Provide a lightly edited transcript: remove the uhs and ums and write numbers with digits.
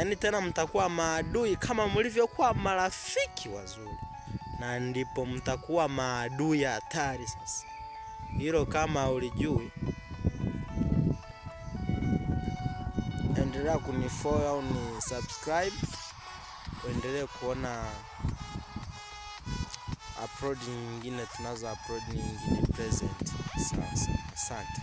Yaani tena mtakuwa maadui kama mlivyokuwa marafiki wazuri, na ndipo mtakuwa maadui hatari. Sasa hilo kama ulijui, endelea kunifollow au ni subscribe, uendelee kuona upload nyingine tunazo upload nyingine present. Sawa sawa, asante.